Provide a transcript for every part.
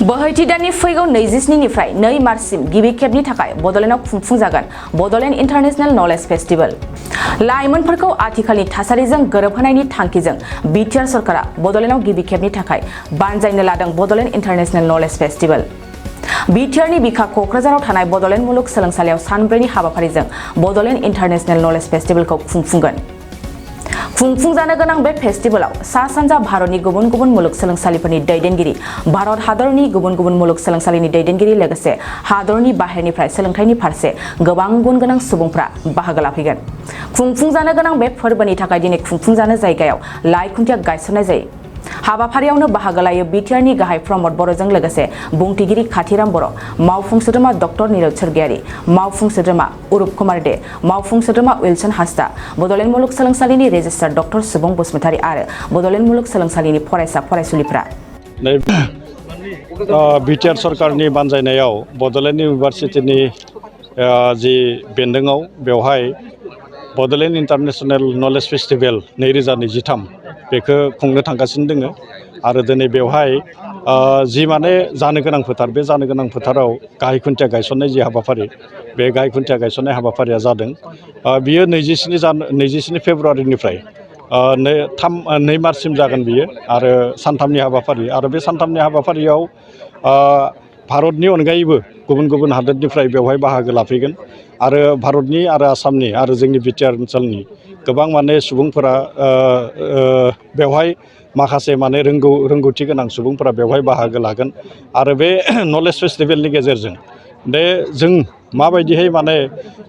बोहैथि दाननि फैगौ 27 निफ्राय 2 मार्चसिम गिबि खेबनि थाखाय बड'लेण्डआव खुंफुंजागोन बड'लेण्ड इन्टारनेशनेल नलेज फेस्टिवल। लाइमोनफोरखौ आथिखालनि थासारिजों गोरोबहोनायनि थांखिजों बिटिआर सरकारा बड'लेण्डआव गिबि खेबनि थाखाय बानजायनो लादों बड'लेण्ड इन्टारनेशनेल नलेज फेस्टिवल। बिटिआरनि बिखा क'क्राझाराव थानाय बड'लेण्ड मुलुग सोलोंसालियाव सानब्रैनि हाबाफारिजों बड'लेण्ड इन्टारनेशनेल नलेज फेस्टिवलखौ खुंफुंगोन। खुंफुंजानो गोनां बे फेस्टिवलाव सा सानजा भारतनि गुबुन गुबुन मुलुग सोलोंसालिफोरनि दैदेनगिरि, भारत हादरनि गुबुन गुबुन मुलुग सोलोंसालिनि दैदेनगिरि लोगोसे हादरनि बाहेरनिफ्राय सोलोंथाइनि फारसे गोबां गुन गोनां सुबुंफ्रा बाहागो लाफैगोन। खुंफुंजानो गोनां बे फोरबोनि थाखाय दिनै खुंफुंजानो जायगायाव लाइ खुन्थिया गायसननाय जायो। हाबाफारियावनो बाहागो लायो बिटिआरनि गाहाय प्रमद बर'जों लोगोसे बुंथिगिरि खाथिराम बर', मावफुं सोद्रोमा डक्टर नीरज सरगियारि, मावफुं सोद्रोमा उरुप कुमार दे, मावफुं सोद्रोमा विल्सन हासदा, बड'लेण्ड मुलुग सोलोंसालिनि रेजिस्ट्रार डक्टर सुबुं बसुमतारी आरो बड'लेण्ड मुलुग सोलोंसालिनि फरायसा फरायसुलिफ्रा। बिटिआर सरकारनि बानजायनायाव बड'लेण्ड इउनिभारसिटिनि जि बेन्दोङाव बेवहाय बड'लेण्ड इन्टारनेशनेल नलेज फेस्टिवल 2023 बेखौ खुंनो थांगासिनो दोङो आरो दिनै बेवहाय जि माने जानो गोनां फोथार, बे जानो गोनां फोथाराव गाहाय खुन्थिया गायसननाय जि हाबाफारि, बे गाहाय खुन्थिया गायसननाय हाबाफारिया जादों। बियो 27 फेब्रुवारिनिफ्राय 2 मार्चसिम जागोन बियो आरो सानथामनि हाबाफारि आरो बे सानथामनि हाबाफारियाव भारतनि अनगायैबो गुबुन गुबुन हादोरनिफ्राय बेवहाय बाहागो लाफैगोन आरो भारतनि आरो आसामनि आरो जोंनि बिटिआर ओनसोलनि गोबां माने सुबुंफोरा बेवहाय माखासे माने रोंगौथि गोनां सुबुंफोरा बेवहाय बाहागो लागोन आरो बे नलेज फेस्टिवलनि गेजेरजों बे जों माबायदिहाय माने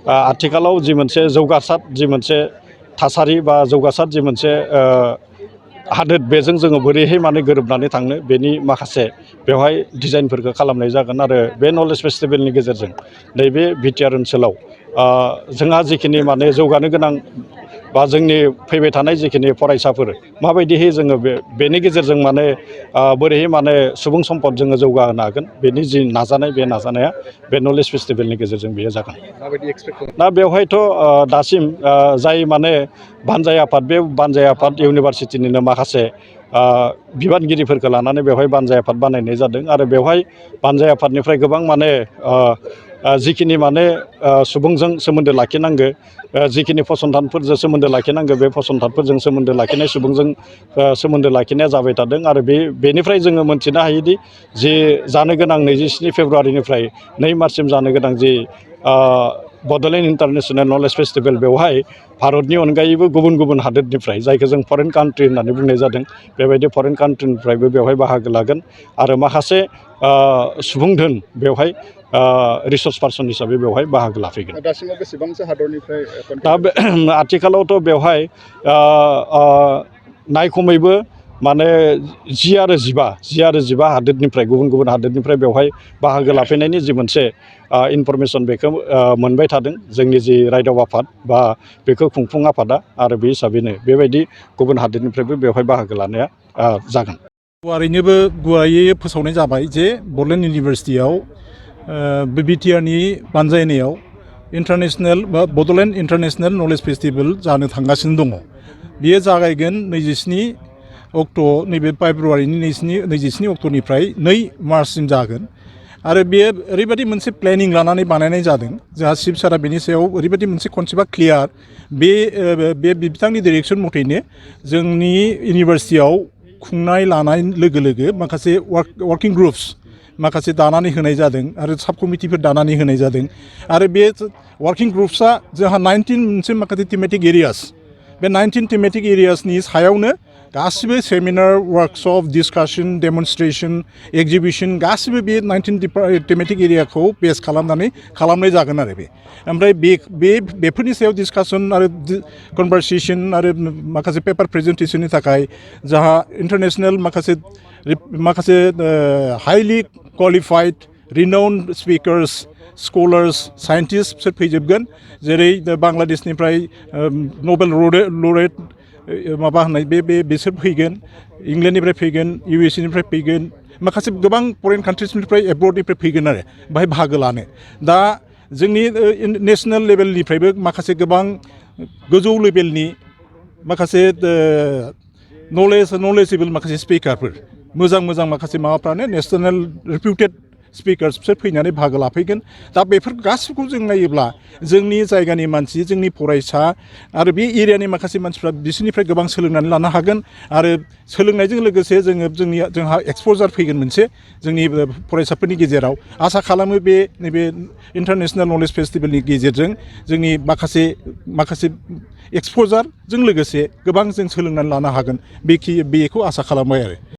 आथिखालाव जि मोनसे जौगासार जि मोनसे थासारि बा जौगासार जि मोनसे हादोर, बेजों जोङो बोरैहाय माने गोरोबनानै थांनो बेनि माखासे बेवहाय डिजाइनफोरखौ खालामनाय जागोन आरो बे नलेज फेस्टिवलनि गेजेरजों नैबे बिटिआर ओनसोलाव जोंहा जिखिनि माने जौगानो गोनां बा जोंनि फैबाय थानाय जिखिनि फरायसाफोर माबायदिहाय जोङो बेनि गेजेरजों माने बोरैहाय माने सुबुं सम्पद जोङो जौगाहोनो हागोन, बेनि जि नाजानाय, बे नाजानाया बे नलेज फेस्टिवलनि गेजेरजों बेयो जागोन। दा बेवहायथ' दासिम जाय माने बानजाय आफाद, बे बानजाय आफाद इउनिभारसिटिनिनो माखासे बिबानगिरिफोरखौ लानानै बेवहाय बानजाय आफाद बानायनाय जादों आरो बेवहाय बानजाय आफादनिफ्राय गोबां माने जिखिनि माने सुबुंजों सोमोन्दो लाखिनांगौ, जिखिनि फसंथानफोरजों सोमोन्दो लाखिनांगौ, बे फसंथानफोरजों सोमोन्दो लाखिनाय सुबुंजों सोमोन्दो लाखिनाया जाबाय थादों आरो बेनिफ्राय जोङो मोनथिनो हायोदि जि जानो गोनां 27 फेब्रुवारिनिफ्राय 2 मार्चसिम जानो गोनां जि बड'लेण्ड इन्टारनेशनेल नलेज फेस्टिवल, बेवहाय भारतनि अनगायैबो गुबुन गुबुन हादोरनिफ्राय, जायखौ जों फरेन कान्ट्रि होननानै बुंनाय जादों, बेबायदि फरेन कान्ट्रिनिफ्रायबो बेवहाय बाहागो लागोन आरो माखासे सुबुं धोन बेवहाय रिसर्स पार्सन हिसाबै बेवहाय बाहागो लाफैगोन। दासिमाव बेसेबांसो हादरनिफ्राय दा आथिखालावथ' बेवहाय नायखमैबो माने 10 आरो 15 हादोरनिफ्राय, गुबुन गुबुन हादोरनिफ्राय बेवहाय बाहागो लाफैनायनि जि मोनसे इनफरमेसन बेखौ मोनबाय थादों जोंनि जि रायदाव आफाद बा बेखौ खुंफुं आफादा आरो बे हिसाबैनो बेबायदि गुबुन हादोरनिफ्रायबो बेवहाय बाहागो लानाया जागोन। गुवारै फोसावनाय जाबाय जे बड'लेण्ड इउनिभारसिटियाव बिटिआरनि बानजायनायाव इन्टारनेशनेल बा बड'लेण्ड इन्टारनेशनेल नलेज फेस्टिवल जानो थांगासिनो दङ। बेयो जागायगोन 27 अक्ट', नैबे फेब्रुवारिनि 27 अक्ट'निफ्राय 2 मार्चसिम जागोन आरो बेयो ओरैबायदि मोनसे प्लेनिं लानानै बानायनाय जादों, जोंहा चिफ सारा बेनि सायाव ओरैबायदि मोनसे कनसेप्टआ क्लियार, बे बिथांनि डिरेक्सन मथैनो जोंनि इउनिभारसिटियाव खुंनाय लानाय लोगो लोगो माखासे वार्किं ग्रुप्स माखासे दानानै होनाय जादों आरो साब कमिटिफोर दानानै होनाय जादों आरो बे वार्किं ग्रुप्सआ जोंहा 19 मोनसे माखासे थेमेटिक एरियास, बे 19 थेमेटिक एरियासनि सायावनो गासिबो सेमिनार, वार्कशप, डिसकासन, डेमनस्ट्रेसन, एक्जिबिसन गासिबो बे 19 थेमेटिक एरियाखौ बेस खालामनानै खालामनाय जागोन आरो ओमफ्राय बेफोरनि सायाव डिसकासन आरो कनभारसेसन आरो माखासे पेपार प्रेजेन्टेसननि थाखाय जोंहा इन्टारनेशनेल माखासे हाइलि क्वालिफाइड रिनाउन्ड स्पिकार्स, स्कलार्स, साइन्टिस्टफोर फैजोबगोन, जेरै बांलादेशनिफ्राय नबेल लरेट माबा होननाय बिसोर फैगोन, इंलेन्डनिफ्राय फैगोन, इउएसएनिफ्राय फैगोन, माखासे गोबां फरेन कान्ट्रिसनिफ्राय एब्रडनिफ्राय फैगोन आरो बाहाय बाहागो लानो। दा जोंनि नेशनेल लेभेलनिफ्रायबो माखासे गोबां गोजौ लेभेलनि माखासे नलेजेबोल माखासे स्पिकारफोर मोजां मोजां माखासे माबाफ्रानो नेशनेल रिपिउटेड स्पिकार्स बिसोर फैनानै बाहागो लाफैगोन दा बेफोर गासिबोखौ जों नायोब्ला जोंनि जायगानि मानसि जोंनि फरायसा आरो बे एरियानि माखासे मानसिफ्रा बिसोरनिफ्राय गोबां सोलोंनानै लानो हागोन आरो सोलोंनायजों लोगोसे जोंहा एक्सप'जार फैगोन मोनसे जोंनि फरायसाफोरनि गेजेराव आसा खालामो बे नैबे इन्टारनेशनेल नलेज फेस्टिभेलनि गेजेरजों जोंनि माखासे एक्सप'जारजों लोगोसे गोबां जों सोलोंनानै लानो हागोन बेखौ आसा खालामबाय आरो